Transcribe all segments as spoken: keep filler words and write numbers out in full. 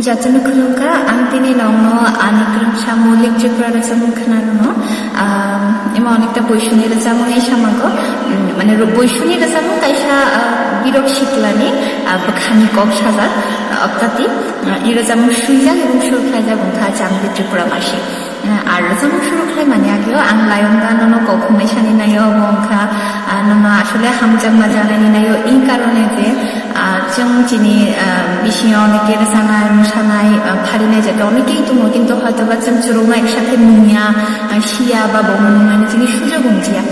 Jatuni khulumkha, ang tini nongno ani kwrwngsa Moulik Tripura rwchapmung khwnarwno. Am, imo onekta boisuni rwchapmung wngwi samago. Mm, mane ro-, boisuni rwchapmung kaisa, ah, birok siklani, ah, bwkhani kok sajak, ah, Optati. Ah, i rwchapmung swijak ebong sur khlaijak wngkha Chambi Tripura Masi. Ah, ar rwchapmung suru khlaimani ageo ang Lion da nono kok hwnwi sani naio, obo wngkha, ah, nono asole hamjakma janaini naio, i karone je, ah, chwng chini, ah, bisingo oneke rwchanai, mwsanai, ah, pharinai jate onekei tongo, kintu hoitoba chwng chwrwngno eksathe nungya, ah, siya ba bo nungmani chini sujog wngya.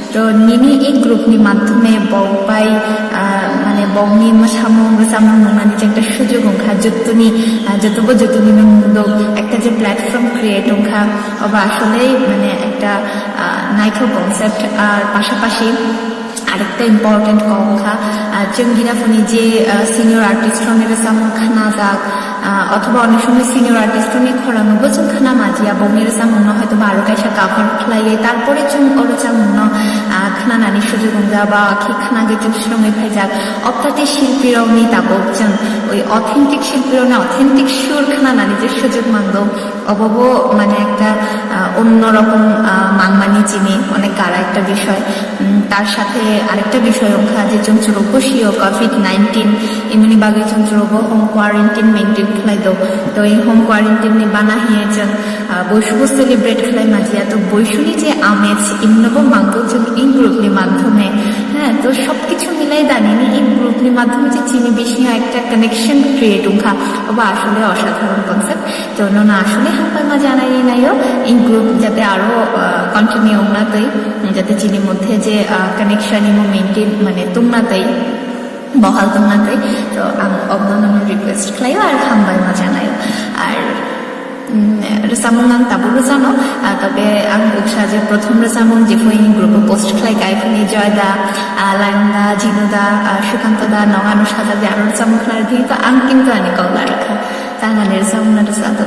To nini e group ni madhyome bok bai, ah, mane bokni mwsamung rwchapmung nungnani je ekta sujog wngkha, jotoni, ah, jotobo jotoni no mungdok ekta je platform create wngkha, obo asole mane ekta, ah, naithok concept. Ar pasapasi arekta important kok wngkha, ah, chwng giraphani je, ah, senior artist rokni rwchapmung khnajak, ah, othoba onek somoi senior artist rokni khorang no bo chwng khna manliya, bokni rwchapmung no hoito ba aro kaisa cover khlaiwi, tarpore chwng o rwchapmung no, ah, khnanani sujog wngya ba khe khnagwi chwng swrwngwi phaijak. Optati shilpi rokni tabuk chwng oi authentic shilpi rokni authentic sur khnanani je sujog mangdo, obo bo mane ekta, ah, onno rokom, ah, mangmani chini onek gara ekta bishoy. Mm, tar sathe arekta bishoy wngkha je chwng chwrwkbo sio covid nineteen, imoni bagwi chwng chwrwkbo home quarantine maintain khlai do. To ei home quarantine ni bana hiye chwng, ah, boisu bo celebrate khlai manliya. To boisuni je amej imnobo mangdo chwng in group ni madhyome. Ha, to sob kichu milai da nini in group ni madhyome je chini bisingo ekta connection create wngkha, obo asole osadharon concept. To nono asole hambai ma janai naio, in group jate aro, ah, continue wngna tei, jate chini moddhe je, ah, connection imo maintain mane tongna tei, bohal tongna tei. To ang obno nono request khlaio ar hambai ma janaio. Ar, mm, rwchapmung ang tabuk rwchapno, ah, tobe ang uksa je prothom rwchapmung jephru in group o post khlai kaiphani Joyda, ah, Lainda, Jinuda, ah, Sukanto da, nong ano sajak je aro rwchapmung khlai di, to ang kintu ani kok narwkha. Tang ani rwchapmung no rwchapdo.